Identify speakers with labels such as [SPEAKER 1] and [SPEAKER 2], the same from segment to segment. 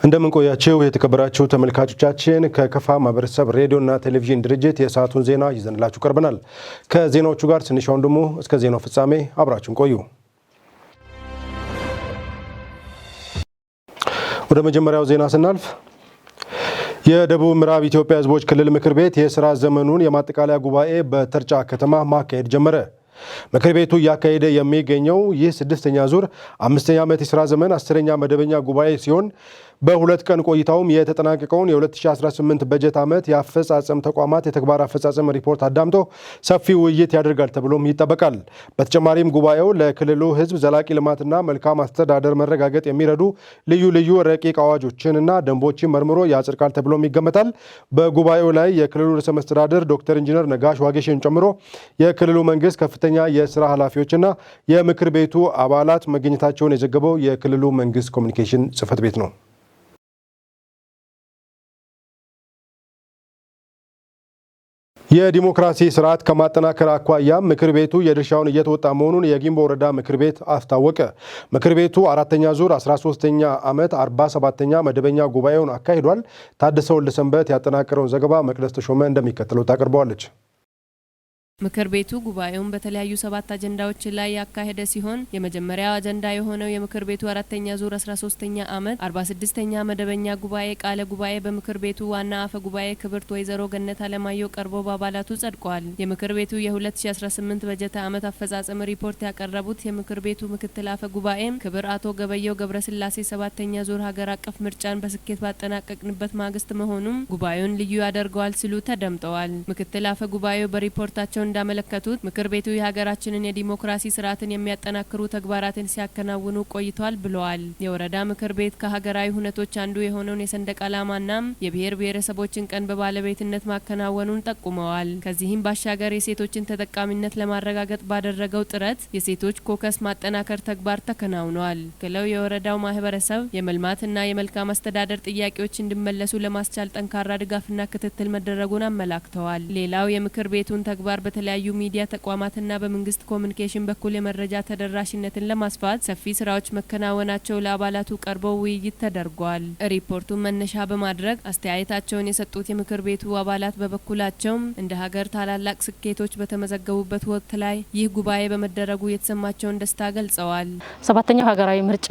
[SPEAKER 1] እንደምን ቆያችሁ የተከበራችሁ ተመልካቾቻችን፣ ከከፋ ማህበረሰብ ሬዲዮና ቴሌቪዥን ድርጅት የሰዓቱን ዜና ይዘንላችሁ ቀርበናል። ከዜናዎቹ ጋር ስንሻው ወንድሙ፣ እስከ ዜናው ፍጻሜ አብራችሁን ቆዩ። ወደ መጀመሪያው ዜና ስናልፍ፣ የደቡብ ምዕራብ ኢትዮጵያ ሕዝቦች ክልል ምክር ቤት የስራ ዘመኑን የማጠቃለያ ጉባኤ በተርጫ ከተማ ማካሄድ ጀመረ። ምክር ቤቱ እያካሄደ የሚገኘው ይህ ስድስተኛ ዙር 5ኛ ዓመት የስራ ዘመን 10ኛ መደበኛ ጉባኤ ሲሆን፣ በ2 ቀን ቆይታውም የተጠናቀቀውን የ2018 በጀት ዓመት የአፈጻጸም ተቋማት የተግባር አፈጻጸም ሪፖርት አዳምጦ ሰፊ ውይይት ያደርጋል ተብሎም ይጠበቃል። በተጨማሪም ጉባኤው ለክልሉ ሕዝብ ዘላቂ ልማትና መልካም አስተዳደር መረጋገጥ የሚረዱ ልዩ ልዩ ረቂቅ አዋጆችንና ደንቦችን መርምሮ ያጸድቃል ተብሎም ይገመታል። በጉባኤው ላይ የክልሉ ርዕሰ መስተዳድር ዶክተር ኢንጂነር ነጋሽ ዋጌሾን ጨምሮ የክልሉ መንግስት ከፍተኛ የስራ ኃላፊዎችና የምክር ቤቱ አባላት መገኘታቸውን የዘገበው የክልሉ መንግስት ኮሚኒኬሽን ጽህፈት ቤት ነው። የዲሞክራሲ ስርዓት ከማጠናከር አኳያ ምክር ቤቱ የድርሻውን እየተወጣ መሆኑን የጊምቦ ወረዳ ምክር ቤት አስታወቀ። ምክር ቤቱ አራተኛ ዙር 13ኛ ዓመት 47ኛ መደበኛ ጉባኤውን አካሂዷል። ታደሰ ወልደሰንበት ያጠናቀረውን ዘገባ መቅደስ ተሾመ እንደሚከተለው ታቀርበዋለች።
[SPEAKER 2] ምክር ቤቱ ጉባኤውን በተለያዩ ሰባት አጀንዳዎች ላይ ያካሄደ ሲሆን፣ የመጀመሪያው አጀንዳ የሆነው የምክር ቤቱ አራተኛ ዙር 13ኛ ዓመት 46ኛ መደበኛ ጉባኤ ቃለ ጉባኤ በምክር ቤቱ ዋና አፈ ጉባኤ ክብርት ወይዘሮ ገነት አለማየሁ ቀርቦ በአባላቱ ጸድቋል። የምክር ቤቱ የ2018 በጀት ዓመት አፈጻጸም ሪፖርት ያቀረቡት የምክር ቤቱ ምክትል አፈ ጉባኤ ክብር አቶ ገበየው ገብረስላሴ፣ ሰባተኛ ዙር ሀገር አቀፍ ምርጫን በስኬት ባጠናቀቅንበት ማግስት መሆኑም ጉባኤውን ልዩ ያደርገዋል ሲሉ ተደምጠዋል። ምክትል አፈ ጉባኤው በሪፖርታቸው እንዳመለከቱት፣ ምክር ቤቱ የሀገራችንን የዲሞክራሲ ስርዓትን የሚያጠናክሩ ተግባራትን ሲያከናውኑ ቆይቷል ብለዋል። የወረዳ ምክር ቤት ከሀገራዊ ሁነቶች አንዱ የሆነውን የሰንደቅ ዓላማና የብሔር ብሔረሰቦችን ቀን በባለቤትነት ማከናወኑን ጠቁመዋል። ከዚህም ባሻገር የሴቶችን ተጠቃሚነት ለማረጋገጥ ባደረገው ጥረት የሴቶች ኮከስ ማጠናከር ተግባር ተከናውኗል። ክለው የወረዳው ማህበረሰብ የመልማትና የመልካም አስተዳደር ጥያቄዎች እንዲመለሱ ለማስቻል ጠንካራ ድጋፍና ክትትል መደረጉን አመላክተዋል። ሌላው የምክር ቤቱን ተግባር በተለያዩ ሚዲያ ተቋማትና በመንግስት ኮሚኒኬሽን በኩል የመረጃ ተደራሽነትን ለማስፋት ሰፊ ስራዎች መከናወናቸው ለአባላቱ ቀርበው ውይይት ተደርጓል። ሪፖርቱን መነሻ በማድረግ አስተያየታቸውን የሰጡት የምክር ቤቱ አባላት በበኩላቸው፣ እንደ ሀገር ታላላቅ ስኬቶች በተመዘገቡበት ወቅት ላይ ይህ ጉባኤ በመደረጉ የተሰማቸውን ደስታ ገልጸዋል።
[SPEAKER 3] ሰባተኛው ሀገራዊ ምርጫ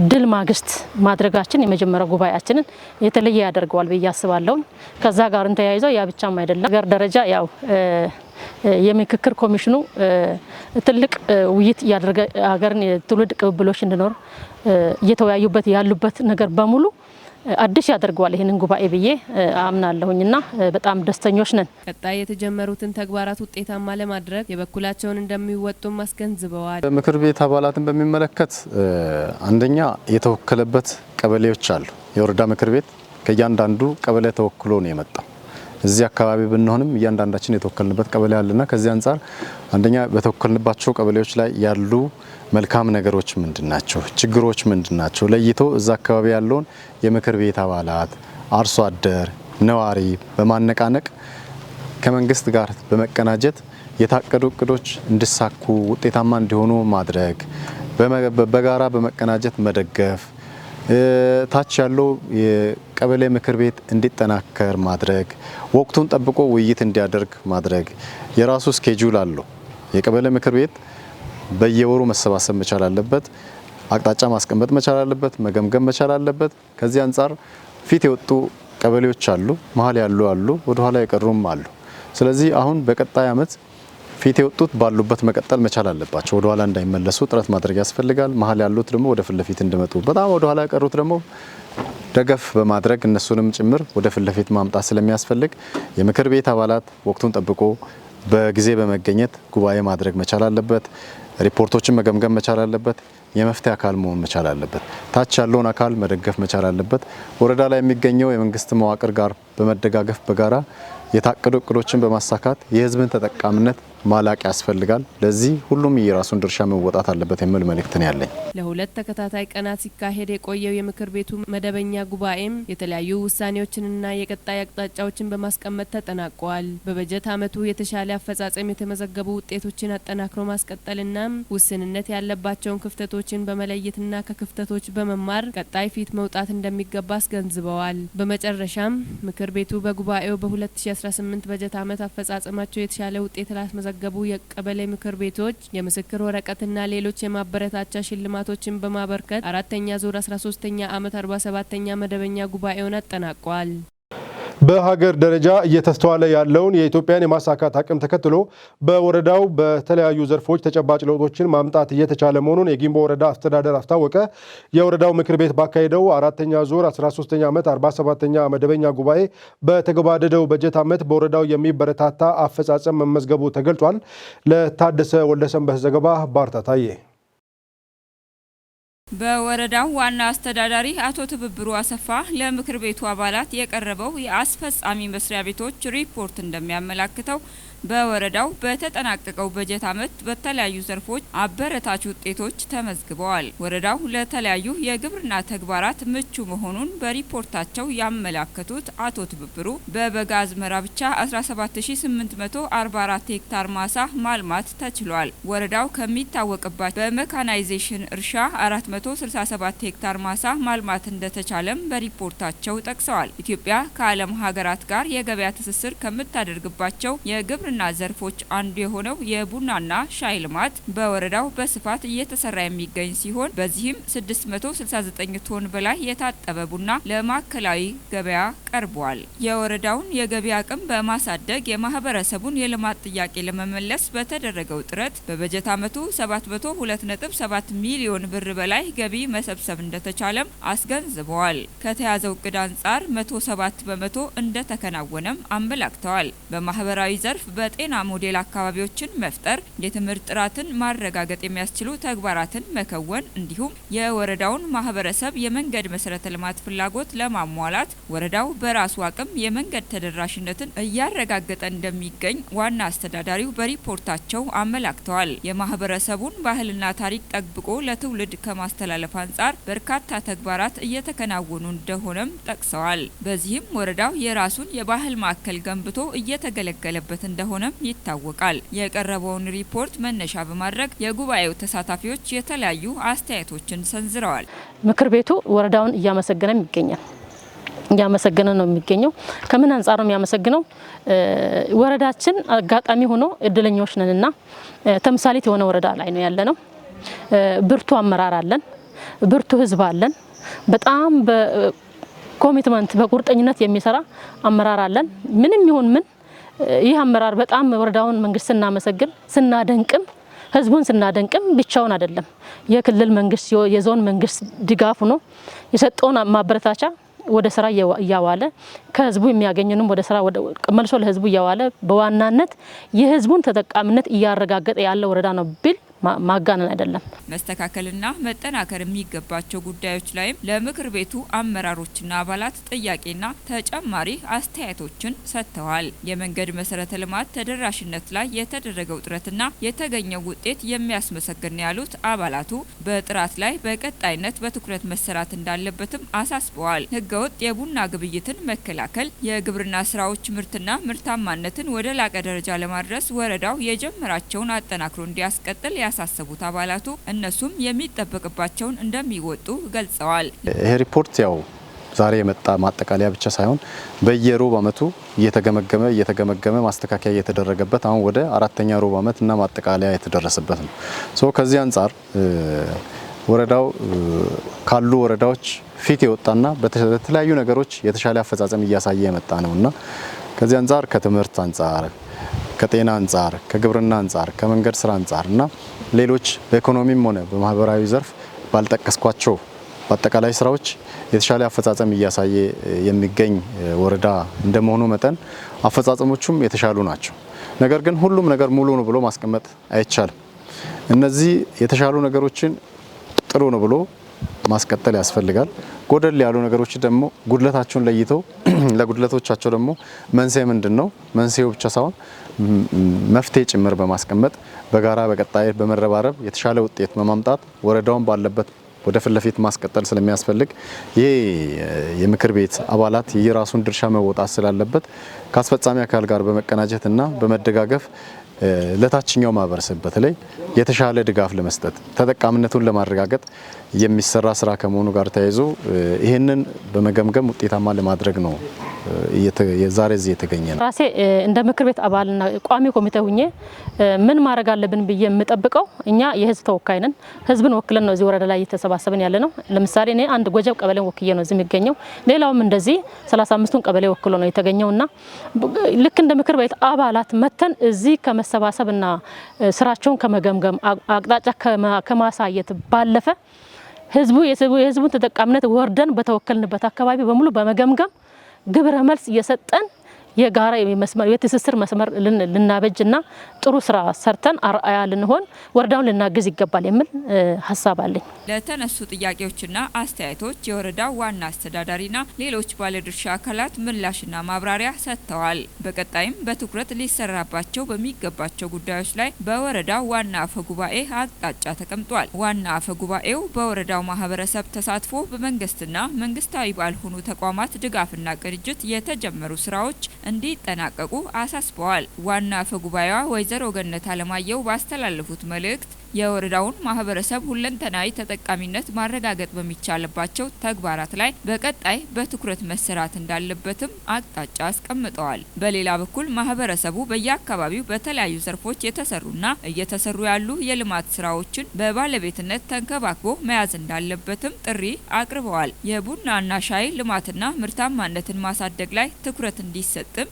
[SPEAKER 3] ድል ማግስት ማድረጋችን የመጀመሪያው ጉባኤያችንን የተለየ ያደርገዋል ብዬ አስባለሁ። ከዛ ጋር ተያይዘው ያ ብቻም አይደለም፣ ሀገር ደረጃ ያው የምክክር ኮሚሽኑ ትልቅ ውይይት እያደረገ ሀገርን የትውልድ ቅብብሎሽ እንዲኖር እየተወያዩበት ያሉበት ነገር በሙሉ አዲስ ያደርገዋል ይህንን ጉባኤ ብዬ አምናለሁኝና በጣም ደስተኞች ነን።
[SPEAKER 2] ቀጣይ የተጀመሩትን ተግባራት ውጤታማ ለማድረግ የበኩላቸውን እንደሚወጡም አስገንዝበዋል።
[SPEAKER 4] ምክር ቤት አባላትን በሚመለከት፣ አንደኛ የተወከለበት ቀበሌዎች አሉ። የወረዳ ምክር ቤት ከእያንዳንዱ ቀበሌ ተወክሎ ነው የመጣው። እዚህ አካባቢ ብንሆንም እያንዳንዳችን የተወከልንበት ቀበሌ አለና፣ ከዚህ አንጻር አንደኛ በተወከልንባቸው ቀበሌዎች ላይ ያሉ መልካም ነገሮች ምንድን ናቸው፣ ችግሮች ምንድን ናቸው ለይቶ እዛ አካባቢ ያለውን የምክር ቤት አባላት፣ አርሶ አደር፣ ነዋሪ በማነቃነቅ ከመንግስት ጋር በመቀናጀት የታቀዱ እቅዶች እንዲሳኩ፣ ውጤታማ እንዲሆኑ ማድረግ፣ በጋራ በመቀናጀት መደገፍ፣ ታች ያለው የቀበሌ ምክር ቤት እንዲጠናከር ማድረግ፣ ወቅቱን ጠብቆ ውይይት እንዲያደርግ ማድረግ። የራሱ schedule አለው። የቀበሌ ምክር ቤት በየወሩ መሰባሰብ መቻል አለበት። አቅጣጫ ማስቀመጥ መቻል አለበት። መገምገም መቻል አለበት። ከዚህ አንጻር ፊት የወጡ ቀበሌዎች አሉ፣ መሀል ያሉ አሉ፣ ወደ ኋላ የቀሩም አሉ። ስለዚህ አሁን በቀጣይ አመት ፊት የወጡት ባሉበት መቀጠል መቻል አለባቸው። ወደ ኋላ እንዳይመለሱ ጥረት ማድረግ ያስፈልጋል። መሀል ያሉት ደግሞ ወደ ፊት ለፊት እንዲመጡ፣ በጣም ወደ ኋላ የቀሩት ደግሞ ደገፍ በማድረግ እነሱንም ጭምር ወደ ፊት ለፊት ማምጣት ስለሚያስፈልግ፣ የምክር ቤት አባላት ወቅቱን ጠብቆ በጊዜ በመገኘት ጉባኤ ማድረግ መቻል አለበት። ሪፖርቶችን መገምገም መቻል አለበት። የመፍትሄ አካል መሆን መቻል አለበት። ታች ያለውን አካል መደገፍ መቻል አለበት። ወረዳ ላይ የሚገኘው የመንግስት መዋቅር ጋር በመደጋገፍ በጋራ የታቀዱ እቅዶችን በማሳካት የህዝብን ተጠቃሚነት ማላቅ ያስፈልጋል። ለዚህ ሁሉም የራሱን ድርሻ መወጣት አለበት የሚል መልእክት ነው ያለኝ።
[SPEAKER 2] ለሁለት ተከታታይ ቀናት ሲካሄድ የቆየው የምክር ቤቱ መደበኛ ጉባኤም የተለያዩ ውሳኔዎችንና የቀጣይ አቅጣጫዎችን በማስቀመጥ ተጠናቋል። በበጀት ዓመቱ የተሻለ አፈጻጸም የተመዘገቡ ውጤቶችን አጠናክሮ ማስቀጠልና ውስንነት ያለባቸውን ክፍተቶችን በመለየትና ከክፍተቶች በመማር ቀጣይ ፊት መውጣት እንደሚገባ አስገንዝበዋል። በመጨረሻም ምክር ቤቱ በጉባኤው በ2018 በጀት ዓመት አፈጻጸማቸው የተሻለ ውጤት ላስመዘገቡ የቀበሌ ምክር ቤቶች የምስክር ወረቀትና ሌሎች የማበረታቻ ሽልማቶችን በማበርከት አራተኛ ዙር 13ኛ ዓመት 47ኛ መደበኛ ጉባኤውን አጠናቋል።
[SPEAKER 1] በሀገር ደረጃ እየተስተዋለ ያለውን የኢትዮጵያን የማሳካት አቅም ተከትሎ በወረዳው በተለያዩ ዘርፎች ተጨባጭ ለውጦችን ማምጣት እየተቻለ መሆኑን የጊምቦ ወረዳ አስተዳደር አስታወቀ። የወረዳው ምክር ቤት ባካሄደው አራተኛ ዙር 13ኛ ዓመት 47ኛ መደበኛ ጉባኤ በተገባደደው በጀት ዓመት በወረዳው የሚበረታታ አፈጻጸም መመዝገቡ ተገልጿል። ለታደሰ ወልደሰንበት ዘገባ ባርታ ታዬ።
[SPEAKER 5] በወረዳው ዋና አስተዳዳሪ አቶ ትብብሩ አሰፋ ለምክር ቤቱ አባላት የቀረበው የአስፈጻሚ መስሪያ ቤቶች ሪፖርት እንደሚያመላክተው በወረዳው በተጠናቀቀው በጀት ዓመት በተለያዩ ዘርፎች አበረታች ውጤቶች ተመዝግበዋል። ወረዳው ለተለያዩ የግብርና ተግባራት ምቹ መሆኑን በሪፖርታቸው ያመላከቱት አቶ ትብብሩ በበጋ አዝመራ ብቻ 17844 ሄክታር ማሳ ማልማት ተችሏል። ወረዳው ከሚታወቅባቸው በመካናይዜሽን እርሻ 467 ሄክታር ማሳ ማልማት እንደተቻለም በሪፖርታቸው ጠቅሰዋል። ኢትዮጵያ ከዓለም ሀገራት ጋር የገበያ ትስስር ከምታደርግባቸው የግብርና ዘርፎች አንዱ የሆነው የቡናና ሻይ ልማት በወረዳው በስፋት እየተሰራ የሚገኝ ሲሆን በዚህም 669 ቶን በላይ የታጠበ ቡና ለማዕከላዊ ገበያ ቀርቧል። የወረዳውን የገቢ አቅም በማሳደግ የማህበረሰቡን የልማት ጥያቄ ለመመለስ በተደረገው ጥረት በበጀት ዓመቱ 702.7 ሚሊዮን ብር በላይ ገቢ መሰብሰብ እንደተቻለም አስገንዝበዋል። ከተያዘው እቅድ አንጻር 107% እንደተከናወነም አመላክተዋል። በማህበራዊ ዘርፍ በጤና ሞዴል አካባቢዎችን መፍጠር፣ የትምህርት ጥራትን ማረጋገጥ የሚያስችሉ ተግባራትን መከወን እንዲሁም የወረዳውን ማህበረሰብ የመንገድ መሰረተ ልማት ፍላጎት ለማሟላት ወረዳው በራሱ አቅም የመንገድ ተደራሽነትን እያረጋገጠ እንደሚገኝ ዋና አስተዳዳሪው በሪፖርታቸው አመላክተዋል። የማህበረሰቡን ባህልና ታሪክ ጠብቆ ለትውልድ ከማስተላለፍ አንጻር በርካታ ተግባራት እየተከናወኑ እንደሆነም ጠቅሰዋል። በዚህም ወረዳው የራሱን የባህል ማዕከል ገንብቶ እየተገለገለበት እንደሆነም ይታወቃል። የቀረበውን ሪፖርት መነሻ በማድረግ የጉባኤው ተሳታፊዎች የተለያዩ አስተያየቶችን ሰንዝረዋል።
[SPEAKER 3] ምክር ቤቱ ወረዳውን እያመሰገነም ይገኛል። እያመሰገነ ነው የሚገኘው። ከምን አንጻር ነው የሚያመሰግነው? ወረዳችን አጋጣሚ ሆኖ እድለኞች ነንና ተምሳሌት የሆነ ወረዳ ላይ ነው ያለነው። ብርቱ አመራር አለን፣ ብርቱ ህዝብ አለን። በጣም በ commitment በቁርጠኝነት የሚሰራ አመራር አለን። ምንም ይሁን ምን ይህ አመራር በጣም ወረዳውን መንግስት ስናመሰግን ስናደንቅም ህዝቡን ስናደንቅም ብቻውን አይደለም። የክልል መንግስት የዞን መንግስት ድጋፍ ሆኖ የሰጠውን ማበረታቻ ወደ ስራ እያዋለ ከህዝቡ የሚያገኘንም ወደ ስራ መልሶ ለህዝቡ እያዋለ በዋናነት የህዝቡን ተጠቃሚነት እያረጋገጠ ያለ ወረዳ ነው ቢል ማጋነን አይደለም።
[SPEAKER 5] መስተካከልና መጠናከር የሚገባቸው ጉዳዮች ላይም ለምክር ቤቱ አመራሮችና አባላት ጥያቄና ተጨማሪ አስተያየቶችን ሰጥተዋል። የመንገድ መሰረተ ልማት ተደራሽነት ላይ የተደረገው ጥረትና የተገኘው ውጤት የሚያስመሰግን ያሉት አባላቱ በጥራት ላይ በቀጣይነት በትኩረት መሰራት እንዳለበትም አሳስበዋል። ህገወጥ የቡና ግብይትን መከላከል፣ የግብርና ስራዎች ምርትና ምርታማነትን ወደ ላቀ ደረጃ ለማድረስ ወረዳው የጀመራቸውን አጠናክሮ እንዲያስቀጥል ያሳሰቡት አባላቱ እነሱም የሚጠበቅባቸውን እንደሚወጡ ገልጸዋል።
[SPEAKER 4] ይሄ ሪፖርት ያው ዛሬ የመጣ ማጠቃለያ ብቻ ሳይሆን በየሩብ ዓመቱ እየተገመገመ ማስተካከያ እየተደረገበት አሁን ወደ አራተኛ ሩብ ዓመት እና ማጠቃለያ የተደረሰበት ነው። So ከዚህ አንጻር ወረዳው ካሉ ወረዳዎች ፊት የወጣና በተለያዩ ነገሮች የተሻለ አፈጻጸም እያሳየ የመጣ ነውና ከዚህ አንጻር ከትምህርት አንጻር፣ ከጤና አንጻር፣ ከግብርና አንጻር፣ ከመንገድ ስራ አንጻር እና ሌሎች በኢኮኖሚም ሆነ በማህበራዊ ዘርፍ ባልጠቀስኳቸው በአጠቃላይ ስራዎች የተሻለ አፈጻጸም እያሳየ የሚገኝ ወረዳ እንደመሆኑ መጠን አፈጻጸሞቹም የተሻሉ ናቸው። ነገር ግን ሁሉም ነገር ሙሉ ነው ብሎ ማስቀመጥ አይቻልም። እነዚህ የተሻሉ ነገሮችን ጥሩ ነው ብሎ ማስቀጠል ያስፈልጋል። ጎደል ያሉ ነገሮች ደግሞ ጉድለታቸውን ለይተው ለጉድለቶቻቸው ደግሞ መንስኤ ምንድን ነው፣ መንስኤው ብቻ ሳይሆን መፍትሄ ጭምር በማስቀመጥ በጋራ በቀጣይ በመረባረብ የተሻለ ውጤት በማምጣት ወረዳውን ባለበት ወደ ፊት ለፊት ማስቀጠል ስለሚያስፈልግ ይሄ የምክር ቤት አባላት የራሱን ድርሻ መወጣት ስላለበት ከአስፈጻሚ አካል ጋር በመቀናጀትና በመደጋገፍ ለታችኛው ማህበረሰብ በተለይ የተሻለ ድጋፍ ለመስጠት ተጠቃሚነቱን ለማረጋገጥ የሚሰራ ስራ ከመሆኑ ጋር ተያይዞ ይህንን በመገምገም ውጤታማ ለማድረግ ነው ዛሬ እዚህ የተገኘ ነው።
[SPEAKER 3] ራሴ እንደ ምክር ቤት አባልና ቋሚ ኮሚቴ ሁኜ ምን ማድረግ አለብን ብዬ የምጠብቀው እኛ የህዝብ ተወካይ ነን። ህዝብን ወክለን ነው እዚህ ወረዳ ላይ እየተሰባሰብን ያለ ነው። ለምሳሌ እኔ አንድ ጎጀብ ቀበሌን ወክዬ ነው እዚህ የሚገኘው። ሌላውም እንደዚህ 35ቱን ቀበሌ ወክሎ ነው የተገኘውና ልክ እንደ ምክር ቤት አባላት መተን እዚህ ከመሰባሰብና ስራቸውን ከመገምገም አቅጣጫ ከማሳየት ባለፈ ህዝቡ የህዝቡን ተጠቃሚነት ወርደን በተወከልንበት አካባቢ በሙሉ በመገምገም ግብረ መልስ እየሰጠን የጋራ የትስስር መስመር ልናበጅና ጥሩ ስራ ሰርተን አርአያ ልንሆን ወረዳውን ልናግዝ ይገባል የሚል ሀሳብ አለኝ።
[SPEAKER 5] ለተነሱ ጥያቄዎችና አስተያየቶች የወረዳው ዋና አስተዳዳሪና ሌሎች ባለድርሻ አካላት ምላሽና ማብራሪያ ሰጥተዋል። በቀጣይም በትኩረት ሊሰራባቸው በሚገባቸው ጉዳዮች ላይ በወረዳው ዋና አፈ ጉባኤ አቅጣጫ ተቀምጧል። ዋና አፈ ጉባኤው በወረዳው ማህበረሰብ ተሳትፎ በመንግስትና መንግስታዊ ባልሆኑ ተቋማት ድጋፍና ቅንጅት የተጀመሩ ስራዎች እንዲጠናቀቁ አሳስበዋል። ዋና አፈ ጉባኤዋ ወይዘሮ ገነት አለማየሁ ባስተላለፉት መልእክት የወረዳውን ማህበረሰብ ሁለንተናዊ ተጠቃሚነት ማረጋገጥ በሚቻልባቸው ተግባራት ላይ በቀጣይ በትኩረት መሰራት እንዳለበትም አቅጣጫ አስቀምጠዋል። በሌላ በኩል ማህበረሰቡ በየአካባቢው በተለያዩ ዘርፎች የተሰሩና እየተሰሩ ያሉ የልማት ስራዎችን በባለቤትነት ተንከባክቦ መያዝ እንዳለበትም ጥሪ አቅርበዋል። የቡናና ሻይ ልማትና ምርታማነትን ማሳደግ ላይ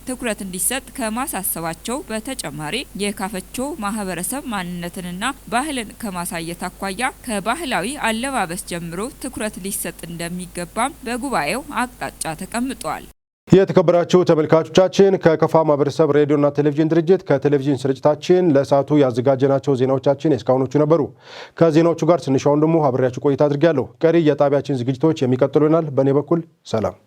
[SPEAKER 5] ትኩረት እንዲሰጥ ከማሳሰባቸው በተጨማሪ የካፈቾ ማህበረሰብ ማንነትንና ባህልን ከማሳየት አኳያ ከባህላዊ አለባበስ ጀምሮ ትኩረት ሊሰጥ እንደሚገባም በጉባኤው አቅጣጫ ተቀምጧል።
[SPEAKER 1] የተከበራችሁ ተመልካቾቻችን፣ ከከፋ ማህበረሰብ ሬዲዮና ቴሌቪዥን ድርጅት ከቴሌቪዥን ስርጭታችን ለሰዓቱ ያዘጋጀናቸው ዜናዎቻችን የእስካሁኖቹ ነበሩ። ከዜናዎቹ ጋር ስንሻውን ደግሞ አብሬያችሁ ቆይታ አድርጌያለሁ። ቀሪ የጣቢያችን ዝግጅቶች የሚቀጥሉ ይሆናል። በእኔ በኩል ሰላም።